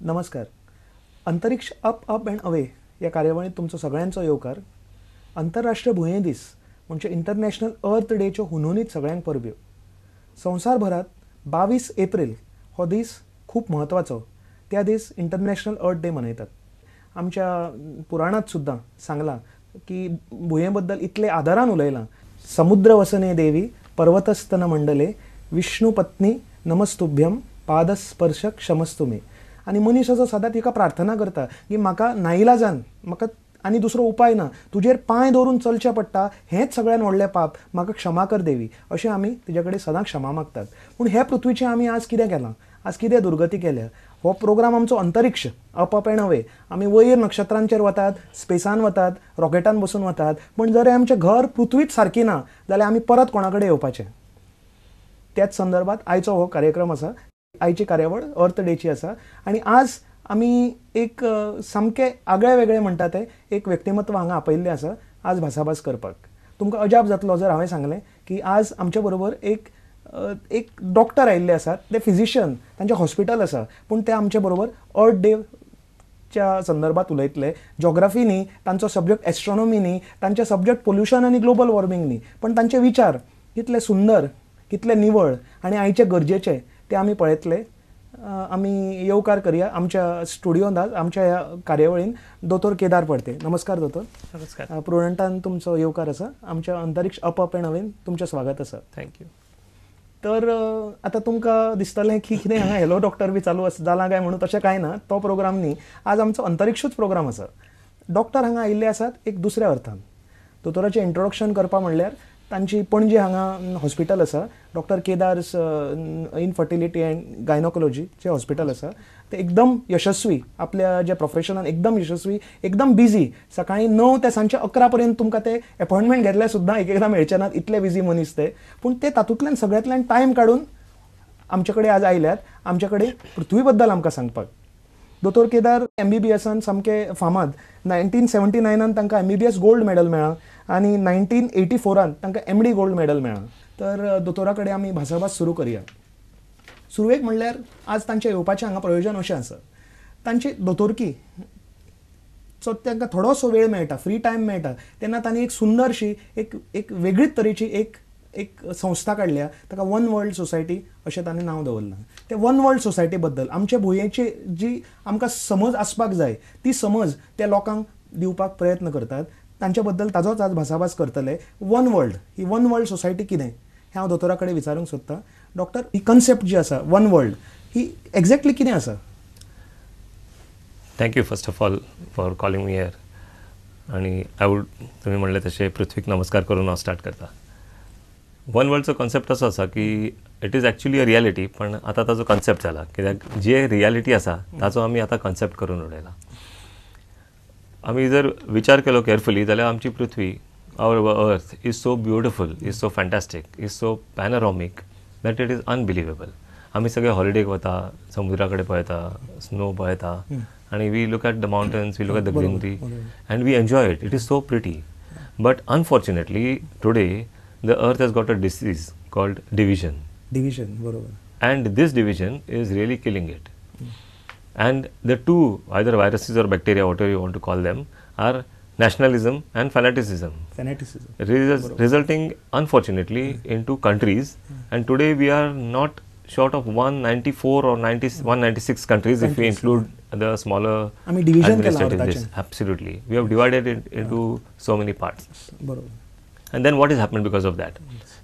नमस्कार. अंतरिक्ष up up and away ह्या कार्यावळींत तुमचो सगळ्यांचो येवकार. आंतरराष्ट्रीय भुंये दीस म्हणजे इंटरनॅशनल अर्थ डेच्यो हुनहुनीत सगळ्यांक परब्यो. संवसारभरांत 22 एप्रील हो दीस खूब म्हत्वाचो. त्या दीस इंटरनॅशनल अर्थ डे मनयतात. आमच्या पुराणांत सुद्दां सांगलां की भुंये बद्दल इतले आदरान उलयलां. समुद्रवसने देवी पर्वतस्तन मंडले विष्णुपत्नी नमस्तुभ्यम पादस्पर्श क्षमस्तु मे. आनी मनीस असो सदांच तिका प्रार्थना करता की म्हाका नाईलाजान, म्हाका आनी दुसरो उपाय ना, तुजेर पांय दवरून चलचें पडटा, हेंच सगळ्यान व्हडलें पाप, म्हाका क्षमा कर देवी, अशें आमी तिजे कडेन सदांच क्षमा मागतात. पूण हे पृथ्वीचें आमी आज कितें केलां, आज कितें दुर्गती केल्या? हो प्रोग्राम आमचो अंतरिक्ष अप अप अँड अवे. आमी वयर नक्षत्रांचेर वतात, स्पेसान वतात, रॉकेटान बसून वतात, पूण जर आमचें घर पृथ्वीच सारकी ना जाल्यार आमी परत कोणा कडेन येवपाचें? त्याच संदर्भात आयचो हो कार्यक्रम आसा. आयची कार्यावळ अर्थ डेची आसा आनी आज आमी एक सामकें आगळे वेगळे म्हणटा तें एक व्यक्तिमत्व हांगा आपयिल्लें आसा आज भासाभास करपाक. तुमकां अजाप जातलो जर हांवें सांगलें की आज आमच्या बरोबर एक एक डॉक्टर आयिल्ले आसात, ते फिजिशियन, तांचें हॉस्पिटल आसा, पूण ते आमचे बरोबर अर्थ डेच्या संदर्भात उलयतले. जॉग्राफी न्ही तांचो सब्जॅक्ट, एस्ट्रॉनॉमी न्ही तांचे सब्जॅक्ट, पोल्युशन आनी ग्लोबल वॉर्मींग न्ही, पण तांचे विचार कितले सुंदर, कितले निवळ आनी आयचे गरजेचे ते आमी पळयतले. आमी येवकार करया आमच्या स्टुडियोंत आज आमच्या ह्या कार्यावळीन दोतोर केदार फडते. नमस्कार दोतोर. नमस्कार. प्रुडंटान तुमचो येवकार आसा. आमच्या अंतरिक्ष अप अप अँड अवेन तुमचें स्वागत आसा. Thank you. तर आतां तुमकां दिसतलें की कितें हांगा हॅलो डॉक्टर बी चालू आसा जालां काय म्हणून, तशें कांय ना, तो प्रोग्राम न्ही. आज आमचो अंतरिक्षूच प्रोग्राम आसा. डॉक्टर हांगा आयिल्ले आसात एक दुसऱ्या अर्थान. दोतोराचें इंट्रोडक्शन करपा म्हणल्यार तांची पणजे हांगा हॉस्पिटल आसा, डॉक्टर केदार्स इनफर्टिलिटी अँड गायनोकोलॉजीचें हॉस्पिटल आसा. ते एकदम यशस्वी, आपल्या ज्या प्रोफेशनान एकदम यशस्वी, एकदम बिजी. सकाळीं 9 ते सांजचे 11 पर्यंत तुमकां ते अपॉयंटमेंट घेतल्यार सुद्दां एक एकदां मेळचे नात, इतले बिजी मनीस ते. पूण ते तातूंतल्यान सगळ्यांतल्यान टायम काडून आमचे कडेन आज आयल्यात, आमचे कडेन पृथ्वी बद्दल आमकां सांगपाक. दोतोर केदार MBBSान सामके फामाद. 1979 तांकां MBBS gold medal मेळ्ळां आनी 1984 तांकां MD gold medal मेळ्ळां. तर दोतोरा कडेन आमी भासाभास सुरू करया. सुरवेक म्हणल्यार आज तांचें येवपाचें हांगा प्रयोजन अशें आसा, तांची दोतोरकी सो तांकां थोडोसो वेळ मेळटा, फ्री टायम मेळटा, तेन्ना तांणी एक सुंदरशी एक एक वेगळीच तरेची एक एक संस्था काडल्या, ताका वन वर्ल्ड सोसायटी अशें तांणी नांव दवरलां. ते वन वर्ल्ड सोसायटी बद्दल आमचे भुंयेची जी आमकां समज आसपाक जाय ती समज ते लोकांक दिवपाक प्रयत्न करतात. तांचे बद्दल ताजोच आज भासाभास करतले. वन वर्ल्ड ही वन वर्ल्ड सोसायटी कितें हें हांव दोतोरा कडेन विचारूंक सोदतां. डॉक्टर, ही कन्सेप्ट जी आसा वन वर्ल्ड ही एक्झॅक्टली कितें आसा? Thank you first of all for calling me here. आनी I would, तुमी म्हणलें तशें पृथ्वीक नमस्कार करून हांव स्टार्ट करता. वन वर्ल्डचो कॉन्सेप्ट असो आसा की it is actually a reality, पण आतां ताजो कॉन्सेप्ट जाला, कित्याक जे रियलिटी आसा ताचो आमी आतां कॉन्सेप्ट करून उडयला. आमी जर विचार केलो केअरफुली जाल्यार आमची पृथ्वी, our earth is so beautiful, is so fantastic, is so panoramic that it is unbelievable. आमी सगळे हॉलिडेक वता, समुद्रा कडेन पळयता, स्नो पळयता आनी we look at the mountains, we look at the greenery and we enjoy it. It is so pretty. But unfortunately today the earth has got a disease called division. Division, बरोबर. And this division is really killing it. And the two, either viruses or bacteria, whatever you want to call them, are nationalism and fanaticism. Fanaticism. Resulting unfortunately into countries. And today we are not short of 194 or 196 countries if we include the smaller administrative lists. Absolutely. We have divided it into so many parts. बरोबर. And then what has happened because of that?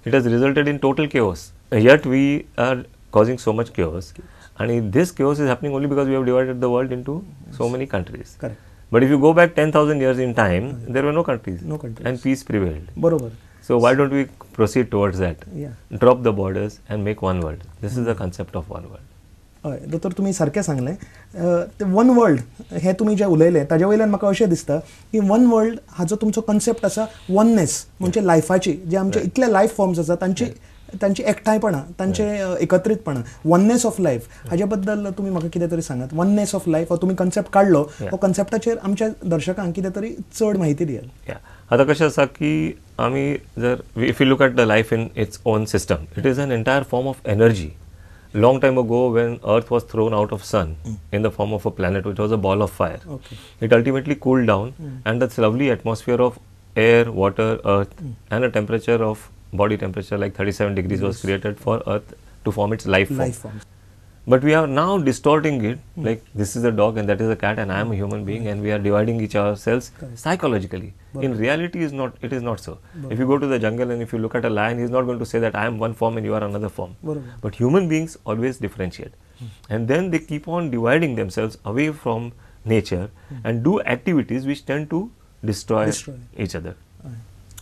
It has resulted in total chaos. Yet we are causing so much chaos. And this chaos is happening only because we have divided the world into so many countries. Correct. But if you go back 10,000 years in time, there were no countries. No countries. And peace prevailed. Barobar. So why don't we proceed towards that? Yeah. Drop the borders and make one world. This is the concept of one world. हय दोतोर, तुमी सारकें सांगलें. ते one world हें तुमी जें उलयलें ताजे वयल्यान म्हाका अशें दिसता की वन वर्ल्ड हाजो तुमचो कन्सेप्ट आसा वननेस, म्हणजे लायफाची, जे आमचे इतले लायफ फॉर्म्स आसा तांची तांची एकठांयपणां, तांचे एकत्रीतपणां, वननेस ऑफ लायफ, हाजे बद्दल तुमी म्हाका कितें तरी सांगात. वननेस ऑफ लायफ हो तुमी कन्सेप्ट काडलो, हो कन्सेप्टाचेर आमच्या दर्शकांक कितें तरी चड म्हायती दियात. आतां कशें आसा की आमी जर if you look at the life in its own system, it is an entire form of energy. Long time ago when earth was thrown out of sun in the form of a planet which was a ball of fire, it ultimately cooled down and that's lovely atmosphere of air, water, earth and a temperature of body temperature like 37 degrees was created for earth to form its life form. But we are now distorting it like this is a dog and that is a cat and I am a human being and we are dividing each ourselves psychologically. In reality is not, it is not so. If you go to the jungle and if you look at a lion, he is not going to say that I am one form and you are another form. But human beings always differentiate. And then they keep on dividing themselves away from nature and do activities which tend to destroy each other.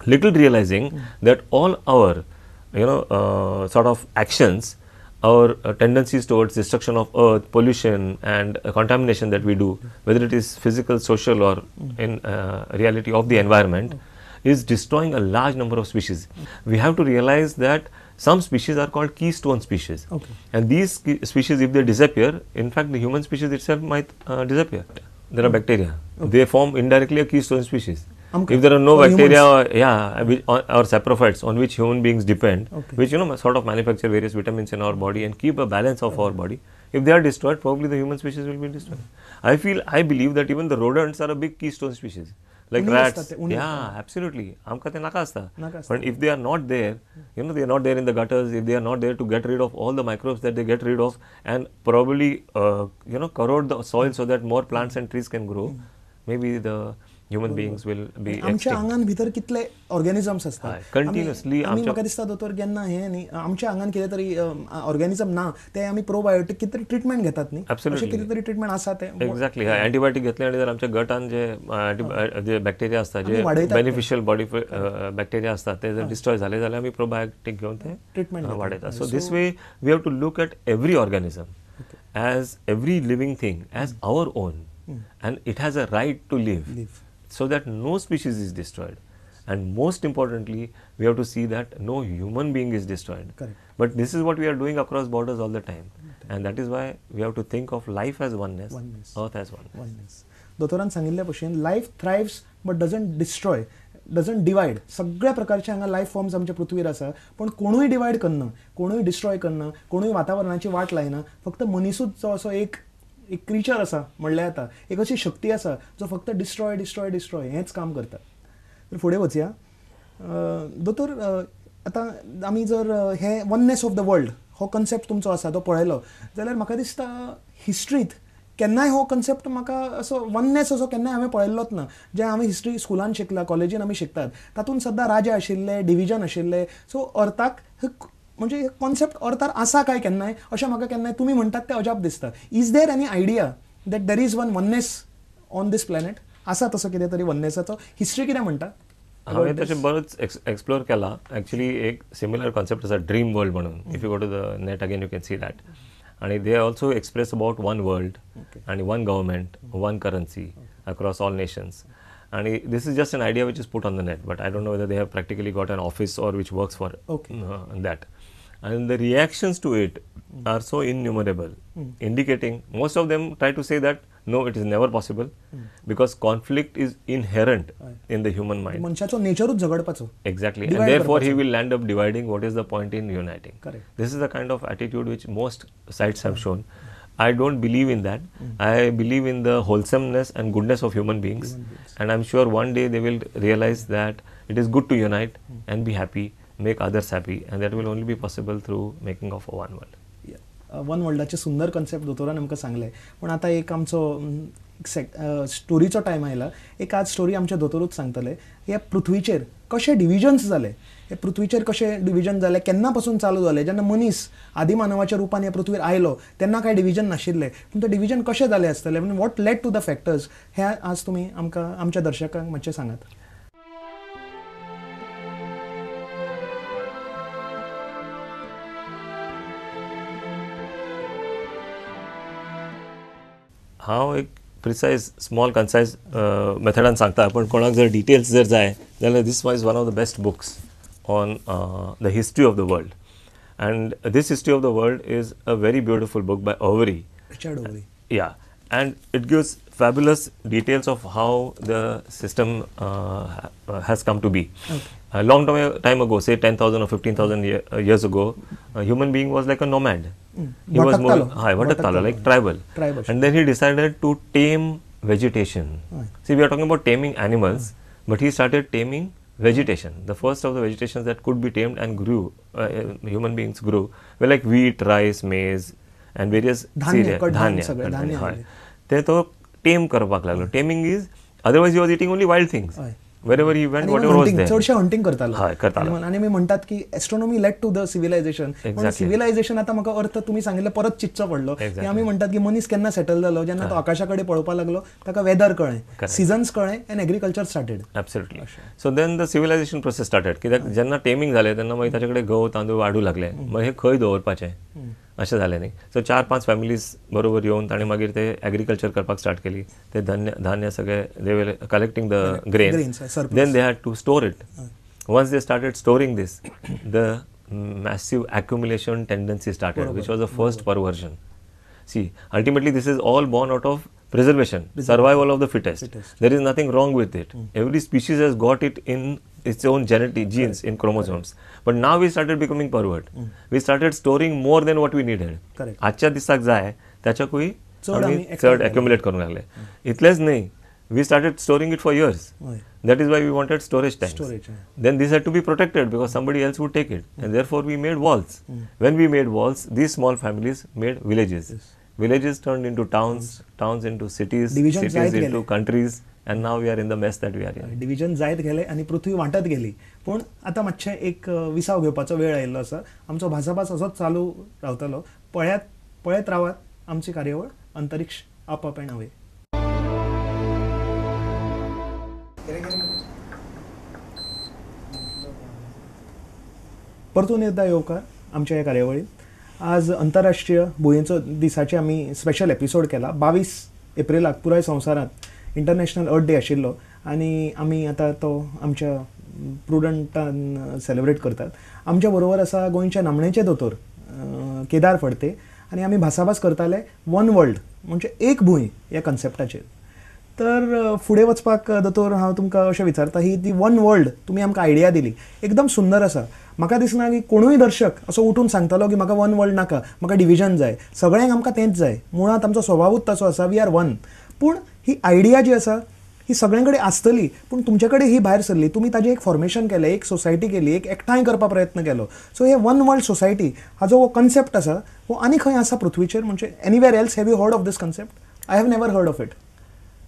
Little realizing that all our, you know, sort of actions, our tendencies towards destruction of earth, pollution and contamination that we do, whether it is physical, social or in reality of the environment, is destroying a large number of species. We have to realize that some species are called keystone species. And these species, if they disappear, in fact the human species itself might disappear. There are bacteria. They form indirectly a keystone species. If there are no bacteria or, or saprophytes on which human beings depend, which, you know, sort of manufacture various vitamins in our body and keep a balance of our body, if they are destroyed, probably the human species will be destroyed. I believe that even the rodents are a big keystone species. Like rats. Yeah, absolutely. But if they are not there, you know, they are not there in the gutters, if they are not there to get rid of all the microbes that they get rid of and probably, you know, corrode the soil so that more plants and trees can grow, maybe the human beings will be extinct. आमच्या आंगान भितर कितले organisms असतात continuously. आमी म्हाका दिसता दोतोर केन्ना हें न्ही आमच्या आंगान कितें तरी ऑर्गॅनिझम ना ते आमी प्रोबायोटीक कितें तरी ट्रिटमेंट घेतात न्ही, अशें कितें तरी ट्रिटमेंट आसा ते. एक्झॅक्टली. अँटीबायोटीक घेतले आनी जर आमच्या गटान जे जे बॅक्टेरिया असतात, जे बेनिफिशियल बॉडी बॅक्टेरिया असतात ते जर डिस्ट्रॉय झाले जाल्यार आमी प्रोबायोटीक घेवन ते ट्रिटमेंट वाडयतात. So this way we have to look at every organism as every living thing as our own and it has a right to live. So that no species is destroyed, and most importantly we have to see that no human being is destroyed. Correct. But this is what we are doing across borders all the time, and that is why we have to think of life as oneness, earth as oneness. दोतोरान सांगिल्ल्या भशेन life thrives but doesn't destroy, doesn't divide. सगळ्या प्रकारचे हांगा life forms आमच्या पृथ्वीर आसा, पण कोणूय डिवायड करना, कोणूय डिस्ट्रॉय करना, कोणूय वातावरणाची वाट लायना. फक्त मनिसूच जो असो एक एक क्रिचर आसा म्हणल्यार येता, एक अशी शक्ती आसा जो फक्त डिस्ट्रॉय डिस्ट्रॉय डिस्ट्रॉय हेंच काम करता. तर फुडें वचया दोतोर. आतां आमी जर हे वननेस ऑफ the world हो कन्सेप्ट तुमचो आसा तो पळयलो जाल्यार म्हाका दिसता हिस्ट्रींत केन्नाय हो कन्सेप्ट म्हाका असो वननेस असो केन्नाय हांवें पळयल्लोच ना. जें हांवें हिस्ट्री स्कुलान शिकला, कॉलेजीन आमी शिकतात तातूंत सद्दां राजा आशिल्ले, डिविजन आशिल्ले. सो अर्थाक म्हणजे कॉन्सेप्ट अर्थार आसा काय केन्नाय अशें म्हाका केन्नाय तुमी म्हणटात तें अजाप दिसता. Is there any idea that there is one oneness on this planet? आसा तसो कितें तरी वननेसाचो हिस्ट्री कितें म्हणटा? हांवें तशें बरोच एक्सप्लोर केला. एक्चुअली एक सिमिलर कॉन्सेप्ट आसा ड्रीम वर्ल्ड म्हणून. If you go to the net again you can see that. आनी they also express about one world आनी one government, one currency across all nations. And this is just an idea which is put on the net, but I don't know whether they have practically got an office or which works for that. And the reactions to it are so innumerable, indicating most of them try to say that no, it is never possible, because conflict is inherent in the human mind. मनशाचो नेचरूच झगडपाचो. Exactly, and therefore he will land up dividing. What is the point in uniting? Correct. This is the kind of attitude which most sites have shown. I don't believe in that. I believe in the wholesomeness and goodness of human beings. And I'm sure one day they will realize that it is good to unite and be happy, make others happy, and that will only be possible through making of a one world. One वर्ल्डाचे सुंदर concept दोतोरान आमकां सांगलें. पूण आतां एक आमचो स्टोरीचो time आयला. एक आज स्टोरी आमच्या दोतोरूच सांगतले. ह्या पृथ्वीचेर कशे डिविजन्स जाले, हे पृथ्वीचेर कशे डिविजन जाले, केन्ना पासून चालू जाले, जेन्ना मनीस आदिमानवाच्या रुपान ह्या पृथ्वीर आयलो तेन्ना कांय डिविजन नाशिल्ले, पूण ते डिविजन कशे जाले आसतले, what led to the factors, हे आज तुमी आमकां आमच्या दर्शकांक मातशें सांगात. हांव एक प्रिसायज स्मॉल कन्सायज मेथडान सांगता, पण कोणाक जर डिटेल्स जर जाय जाल्यार this was one of the best books on the history of the world. And this history of the world is a very beautiful book by Overy. Richard Overy. Yeah, and it gives fabulous details of how the system has come to be. A long time ago, say 10,000 or 15,000 years ago, a human being was like a nomad. He was हय भटकतालो like tribal. And then he decided to tame vegetation. See, we are talking about taming animals, but he started taming vegetation. The first of the vegetations that could be tamed and grew, human beings grew, were like wheat, rice, maize and various धान्य. हय, ते तो टेम करपाक लागलो. Taming is, otherwise he was eating only wild things. Wherever he went, whatever was there. चडशे hunting करतालो. हय, करतालो. आनी मी म्हणटात की astronomy led to the civilization. पण सिव्हिलायझेशन आतां म्हाका अर्थ तुमी सांगिल्लें परत चिंतचो पडलो की आमी म्हणटात की मनीस केन्ना सेटल जालो, जेन्ना तो आकाशा कडेन पळोवपाक लागलो, ताका वेदर कळ्ळें, सिजन्स कळ्ळें and agriculture started. Absolutely. So then the civilization process started. कित्याक जेन्ना टेमिंग जालें तेन्ना मागीर ताचे कडेन गंव तांदूळ वाडूं लागले, मागीर हे खंय दवरपाचें अशें जालें न्ही. सो 4-5 फॅमिलीज बरोबर येवन ताणें मागीर ते एग्रीकल्चर करपाक स्टार्ट केली. ते धान्य सगळे they were collecting the grain, then they had to store it. Once they started storing this, the massive accumulation tendency started, which was the first perversion. See, ultimately this is all born out of preservation, survival of the fittest. There is nothing wrong with it. Every species has got it in its own genetic genes, in chromosomes. But now we started becoming pervert. We started storing more than what we needed. आजच्या दिसाक जाय त्याच्याकूय आमी चड accumulate करूंक लागले. इतलेंच न्हय, we started storing it for years. That is why we wanted storage tanks. Then this had to be protected because somebody else would take it. And therefore we made walls. When we made walls, these small families made villages. Villages turned into towns, towns into cities, cities into countries, and now we are in the mess that we are in. Division जायत गेले आनी पृथ्वी वांटत गेली. पूण आतां मातशें एक विसाव घेवपाचो वेळ आयिल्लो आसा. आमचो भासाभास असोच चालू रावतलो. पळयत रावात आमची कार्यावळ अंतरिक्ष अप अप अँड अवे. परतून एकदा येवकार आमच्या ह्या कार्यावळीत. आज अंतरराष्ट्रीय भुंयेचो दिसाचे आमी स्पेशल एपिसोड केला. 22 एप्रिलाक पुराय संवसारांत इंटरनॅशनल अर्थ डे आशिल्लो आनी आमी आतां तो आमच्या प्रुडंटान सेलिब्रेट करतात. आमच्या बरोबर आसा गोंयच्या नामनेचे दोतोर केदार फडते आनी आमी भासाभास करताले वन वर्ल्ड म्हणजे एक भूंय ह्या कन्सेप्टाचेर. तर फुडें वचपाक दोतोर हांव तुमकां अशें विचारता, ही ती वन वर्ल्ड तुमी आमकां आयडिया दिली, एकदम सुंदर आसा. म्हाका दिसना की कोणूय दर्शक असो उठून सांगतलो की म्हाका वन वर्ल्ड नाका, म्हाका डिविजन जाय. सगळ्यांक आमकां तेंच जाय. मुळांत आमचो स्वभावूच तसो आसा, we are one. पूण ही आयडिया जी आसा ही सगळ्यां कडेन आसतली, पूण तुमचे कडेन ही भायर सरली, तुमी ताजें एक फॉर्मेशन केलें, एक सोसायटी केली, एक एकठांय करपा प्रयत्न केलो. सो हे वन वर्ल्ड सोसायटी हाजो हो कन्सेप्ट आसा हो आनी खंय आसा पृथ्वीचेर? म्हणजे anywhere else have you heard of this concept? I have never heard of it.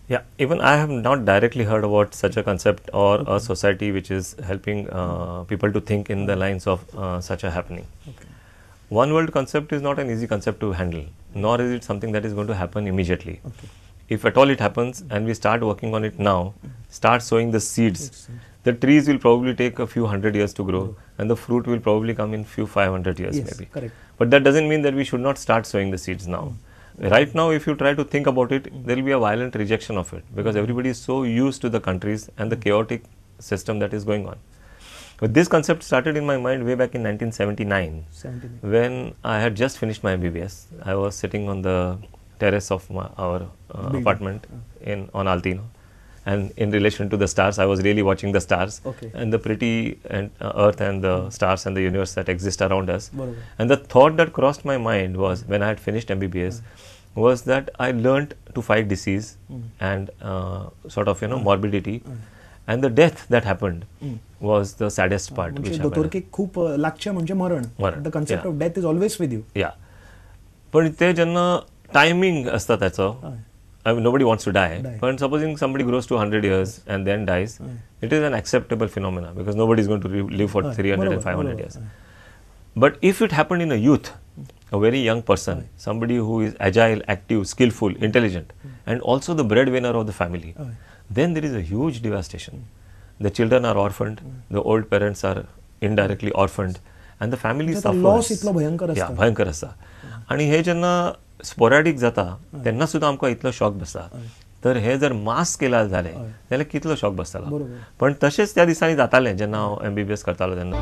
Yeah, even I have not directly heard about such a concept or a society which is helping people to think in the lines of such a happening. Okay. One world concept is not an easy concept to handle, nor is it something that is going to happen immediately. Okay. If at all it happens and we start working on it now, start sowing the seeds, the trees will probably take a few hundred years to grow, and the fruit will probably come in few 500 years maybe. Correct. But that doesn't mean that we should not start sowing the seeds now. Right now, if you try to think about it, there will be a violent rejection of it because everybody is so used to the countries and the chaotic system that is going on. But this concept started in my mind way back in 1979, when I had just finished my MBBS. I was sitting on the terrace of our apartment on Altino, and in relation to the stars, I was really watching the stars and the pretty and earth and the stars and the universe that exist around us. And the thought that crossed my mind was, when I had finished MBBS, was that I learnt to fight disease and sort of, you know, morbidity, and the death that happened was the saddest part. Which happened. The concept of death is always with you. Yeah. But ते जेन्ना timing असता त्याचो, I mean, nobody wants to die. But supposing somebody grows to 100 years and then dies, it is an acceptable phenomena because nobody is going to live for 300 and 500 years. But if it happened in a youth, a very young person, somebody who is agile, active, skillful, intelligent, and also the breadwinner of the family, then there is a huge devastation. The children are orphaned, the old parents are indirectly orphaned, and the family suffers. Loss इतलो भयंकर असता. भयंकर असता. आणि हे जेन्ना स्पोराडीक जाता तेन्ना सुद्दां आमकां इतलो शॉक बसता. तर हे जर मास स्केलार जालें जाल्यार कितलो शॉक बसतालो. पण तशेंच त्या दिसांनी जातालें जेन्ना हांव MBBS करतालो तेन्ना.